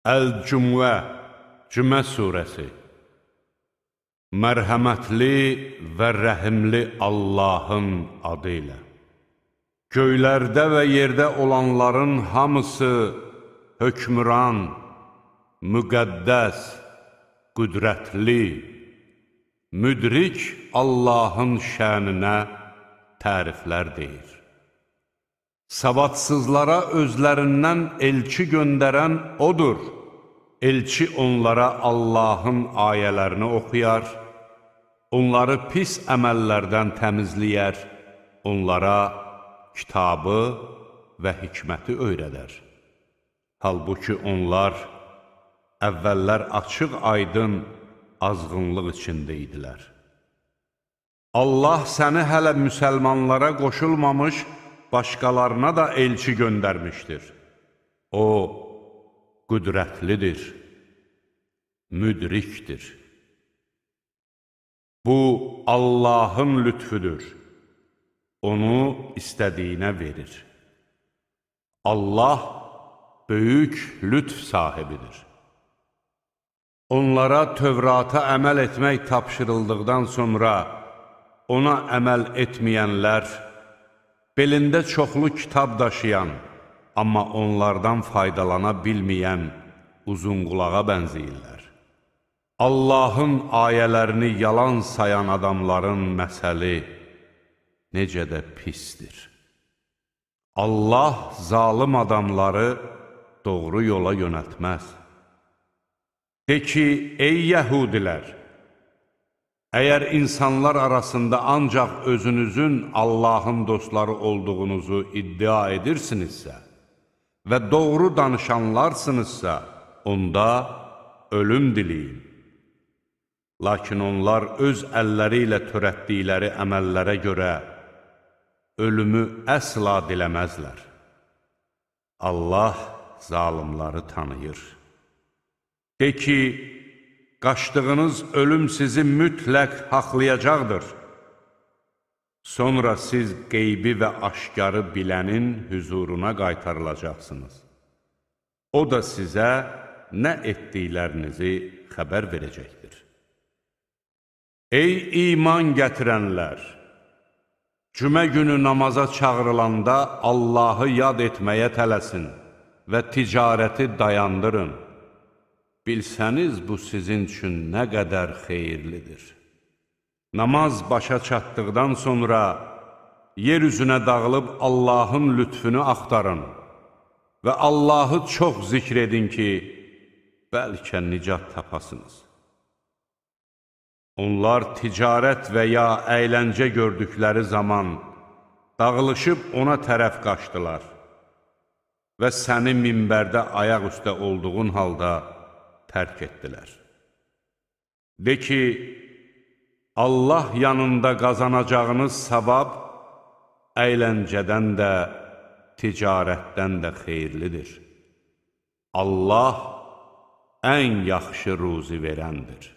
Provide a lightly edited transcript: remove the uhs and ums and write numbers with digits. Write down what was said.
Əl-Cümə, Cümə surəsi. Mərhəmətli və rəhimli Allahın adı ilə. Göylərdə və yerdə olanların hamısı hökmran, müqəddəs, qüdrətli, müdrik Allahın şəninə təriflər deyir. Savadsızlara özlərindən elçi göndərən odur. Elçi onlara Allahın ayələrini oxuyar, onları pis əməllərdən təmizləyər, onlara kitabı və hikməti öyrədər. Halbuki onlar əvvəllər açıq-aydın azğınlıq içində idilər. Allah səni hələ müsəlmanlara qoşulmamış başqalarına da elçi göndərmişdir. O, qüdrətlidir, müdrikdir. Bu, Allahın lütfüdür. Onu istədiyinə verir. Allah böyük lütf sahibidir. Onlara Tövrata əməl etmək tapşırıldıqdan sonra ona əməl etməyənlər, belində çoxlu kitab daşıyan, amma onlardan faydalana bilməyən uzunqulağa bənzəyirlər. Allahın ayələrini yalan sayan adamların məsəli necə də pisdir. Allah zalım adamları doğru yola yönəltməz. De ki, ey yəhudilər, əgər insanlar arasında ancaq özünüzün Allahın dostları olduğunuzu iddia edirsinizsə və doğru danışanlarsınızsa, onda ölüm diləyin. Lakin onlar öz əlləri ilə törətdikləri əməllərə görə ölümü əsla diləməzlər. Allah zalimları tanıyır. De ki, qaçdığınız ölüm sizi mütləq haqlayacaqdır. Sonra siz qeybi və aşkarı bilənin hüzuruna qaytarılacaqsınız. O da sizə nə etdiklərinizi xəbər verəcəkdir. Ey iman gətirənlər! Cümə günü namaza çağırılanda Allahı yad etməyə tələsin və ticarəti dayandırın. Bilsəniz bu sizin üçün nə qədər xeyirlidir. Namaz başa çatdıqdan sonra yer üzünə dağılıb Allahın lütfünü axtarın və Allahı çox zikr edin ki, bəlkə nicat tapasınız. Onlar ticarət və ya əyləncə gördükləri zaman dağılışıb ona tərəf qaçdılar və səni minbərdə ayaq üstə olduğun halda tərk etdilər. De ki, Allah yanında qazanacağınız savab əyləncədən də, ticarətdən də xeyirlidir. Allah ən yaxşı ruzi verəndir.